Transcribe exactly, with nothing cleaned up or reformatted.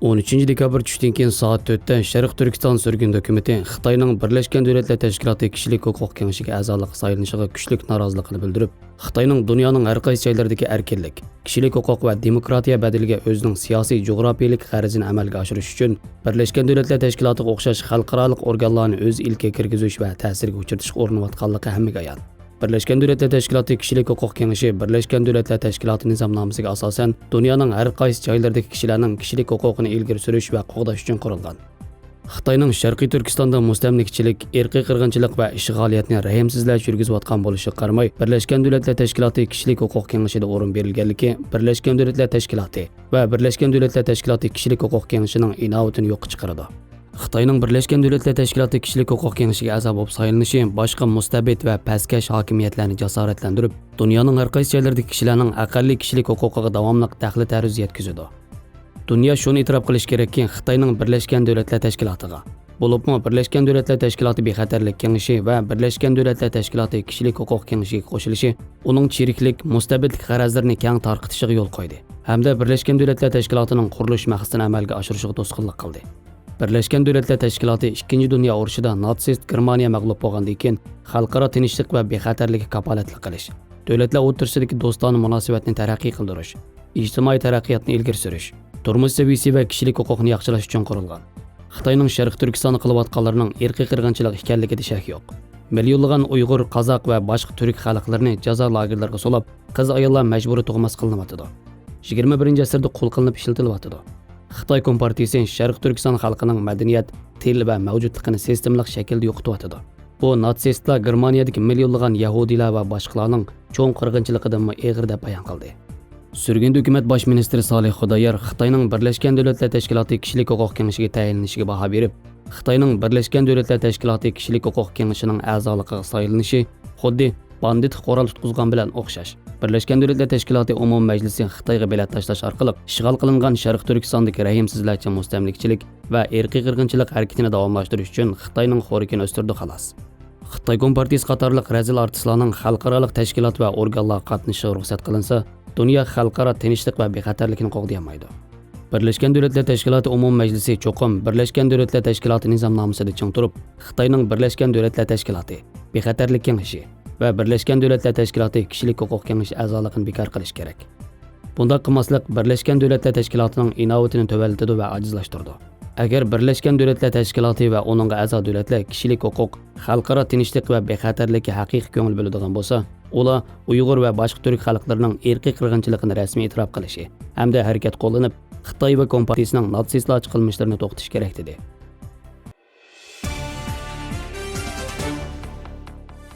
ئون ئۈچىنچى دېكابىر چۈشتىن كېيىن سائەت تۆتتە شەرقىي تۈركىستان سۈرگۈن ھۆكۈمىتى خىتاينىڭ بىرلەشكەن دۆلەتلەر تەشكىلاتى كىشىلىك ھوقۇق كېڭىشىگە ئەزالىققا سايلىنىشىغا كۈچلۈك نارازىلىقىنى بىلدۈرۈپ، خىتاينىڭ دۇنيانىڭ ھەر قايسى جايلىرىدىكى ئەركىنلىك، كىشىلىك ھوقۇق ۋە دېموكراتىيە بەدىلىگە ئۆزىنىڭ سىياسىي جۇغراپىيىلىك غەرىزىنى ئەمەلگە ئاشۇرۇش ئۈچۈن، بىرلەشكەن دۆلەتلەر تەشكىلاتىغا ئوخشاش خەلقئارالىق ئورگانلارنى ئۆز ئىلكىگە كىرگۈزۈش ۋە تەسىرگە ئۇچرىتىشقا ئۇرۇنۇۋاتقانلىقى ھەممىگە ئايان. بىرلەشكەن دۆلەتلەر تەشكىلاتى كىشىلىك ھوقۇق كېڭىشى بىرلەشكەن دۆلەتلەر تەشكىلاتى نىزامنامىسىگە ئاساسەن، دۇنيانىڭ ھەر قايسى جايلىرىدىكى كىشىلەرنىڭ كىشىلىك ھوقۇقىنى ئىلگىرى سۈرۈش ۋە قوغداش ئۈچۈن قۇرۇلغان. خىتاينىڭ شەرقىي تۈركىستاندا مۇستەملىكىچىلىك، ئىرقىي قىرغىنچىلىق ۋە ئىشغالىيەتنى رەھىمسىزلەرچە يۈرگۈزۈۋاتقان بولۇشىغا قارىماي، بىرلەشكەن دۆلەتلەر تەشكىلاتى كىشىلىك ھوقۇق كېڭىشىدە ئورۇن بېرىلگەنلىكى بىرلەشكەن دۆلەتلەر تەشكىلاتى ۋە بىرلەشكەن دۆلەتلەر تەشكىلاتى كىشىلىك ھوقۇق كېڭىشىنىڭ ئىناۋىتىنى يوققا چىقىرىدۇ. خىتاينىڭ بىرلەشكەن دۆلەتلەر تەشكىلاتى كىشىلىك ھوقۇق كېڭىشىگە ئەزا بولۇپ سايلىنىشى باشقا مۇستەبىت ۋە پەسكەش ھاكىمىيەتلەرنى جاسارەتلەندۈرۈپ، دۇنيانىڭ ھەر قايسى جايلىرىدىكى كىشىلەرنىڭ ئەقەللىي كىشىلىك ھوقۇقىغا داۋاملىق دەخلى تەرۇز يەتكۈزىدۇ. دۇنيا شۇنى ئېتىراپ قىلىشى كېرەككى، خىتاينىڭ بىرلەشكەن دۆلەتلەر تەشكىلاتىغا، بولۇپمۇ بىرلەشكەن دۆلەتلەر تەشكىلاتى بىخەتەرلىك كېڭىشى ۋە بىرلەشكەن دۆلەتلەر تەشكىلاتى كىشىلىك ھوقۇق كېڭىشىگە قوشۇلۇشى ئۇنىڭ چىرىكلىك، مۇستەبىتلىك غەرەزلىرىنى كەڭ تارقىتىشىغا يول قويدى ھەمدە بىرلەشكەن دۆلەتلەر تەشكىلاتىنىڭ قۇرۇلۇش مەقسىتىنى ئەمەلگە ئاشۇرۇشىغا توسقۇنلۇق قىلدى. بىرلەشكەن دۆلەتلەر تەشكىلاتى ئىككىنچى دۇنيا ئۇرۇشىدا ناتسىست گېرمانىيە مەغلۇپ بولغاندىن كېيىن، خەلقئارا تىنچلىق ۋە بىخەتەرلىككە كاپالەتلىك قىلىش، دۆلەتلەر ئوتتۇرىسىدىكى دوستانە مۇناسىۋەتنى تەرەققىي قىلدۇرۇش، ئىجتىمائىي تەرەققىياتنى ئىلگىرى سۈرۈش، تۇرمۇش سەۋىيىسى ۋە كىشىلىك ھوقۇقنى ياخشىلاش ئۈچۈن قۇرۇلغان. خىتاينىڭ شەرقىي تۈركىستاندا قىلىۋاتقانلىرىنىڭ ئىرقىي قىرغىنچىلىق ئىكەنلىكىدە شەك يوق. مىليونلىغان ئۇيغۇر، قازاق ۋە باشقا تۈرك خەلقلىرىنى جازا لاگېرلىرىغا سولاپ، قىز-ئاياللار مەجبۇرىي تۇغماس قىلىنىۋاتىدۇ. يىگىرمە بىرىنچى ئەسىردە قۇل قىلىنىپ ئىشلىتىلىۋاتىدۇ. خىتاي كومپارتىيىسى شەرقىي تۈركىستان خەلقىنىڭ مەدەنىيەت، تىل ۋە مەۋجۇتلۇقىنى سىستېمىلىق شەكىلدە يوقىتىۋاتىدۇ. بۇ ناتسىستلار گېرمانىيەدىكى مىليونلىغان يەھۇدىيلار ۋە باشقىلارنىڭ چوڭ قىرغىنچىلىقىدىنمۇ ئېغىر دەپ بايان قىلدى. سۈرگۈندە ھۆكۈمەت باش مىنىستىرى سالىھ خۇدايار خىتاينىڭ بىرلەشكەن دۆلەتلەر تەشكىلاتى كىشىلىك ھوقۇق كېڭىشىگە تەيىنلىنىشىگە باھا بېرىپ، خىتاينىڭ بىرلەشكەن دۆلەتلەر تەشكىلاتى كىشىلىك ھوقۇق كېڭىشىنىڭ ئەزالىقىغا سايلىنىشى خۇددى باندىت قورال تۇتقۇزغان بىلەن ئوخشاش. بىرلەشكەن دۆلەتلەر تەشكىلاتى ئومۇمىي مەجلىسى خىتايغا بېلەت تاشلاش ئارقىلىق ئىشغال قىلىنغان شەرقىي تۈركىستاندىكى رەھىمسىزلەرچە مۇستەملىكىچىلىك ۋە ئىرقىي قىرغىنچىلىق ھەرىكىتىنى داۋاملاشتۇرۇش ئۈچۈن خىتاينىڭ خورىكىنى ئۆستۈرىدۇ، خالاس. خىتاي كومپارتىيىسى قاتارلىق رەزىل ئارتىسلارنىڭ خەلقئارالىق تەشكىلات ۋە ئورگانلارغا قاتنىشىشىغا رۇخسەت قىلىنسا، دۇنيا خەلقئارا تىنچلىق ۋە بىخەتەرلىكنى قوغدىيالمايدۇ. بىرلەشكەن دۆلەتلەر تەشكىلاتى ئومۇمىي مەجلىسى چوقۇم بىرلەشكەن دۆلەتلەر تەشكىلاتى نىزامنامىسىدا چىڭ تۇرۇپ، خىتاينىڭ بىرلەشكەن دۆلەتلەر تەشكىلاتى، بىخەتەرلىك كېڭىشى ۋە بىرلەشكەن دۆلەتلەر تەشكىلاتى كىشىلىك ھوقۇق كېڭىشى ئەزالىقىنى بىكار قىلىشى كېرەك. بۇنداق قىلماسلىق بىرلەشكەن دۆلەتلەر تەشكىلاتىنىڭ ئىناۋىتىنى تۆۋەنلىتىدۇ ۋە ئاجىزلاشتۇرىدۇ. ئەگەر بىرلەشكەن دۆلەتلەر تەشكىلاتى ۋە ئۇنىڭغا ئەزا دۆلەتلەر كىشىلىك ھوقۇق، خەلقئارا تىنچلىق ۋە بىخەتەرلىككە ھەقىقىي كۆڭۈل بۆلىدىغان بولسا، ئۇلار ئۇيغۇر ۋە باشقا تۈرك خەلقلىرىنىڭ ئىرقىي قىرغىنچىلىقىنى رەسمىي ئېتىراپ قىلىشى ھەمدە ھەرىكەت قوللىنىپ، خىتاي ۋە كومپارتىيىسىنىڭ ناتسىستلارچە قىلمىشلىرىنى توختىتىشى كېرەك، دېدى.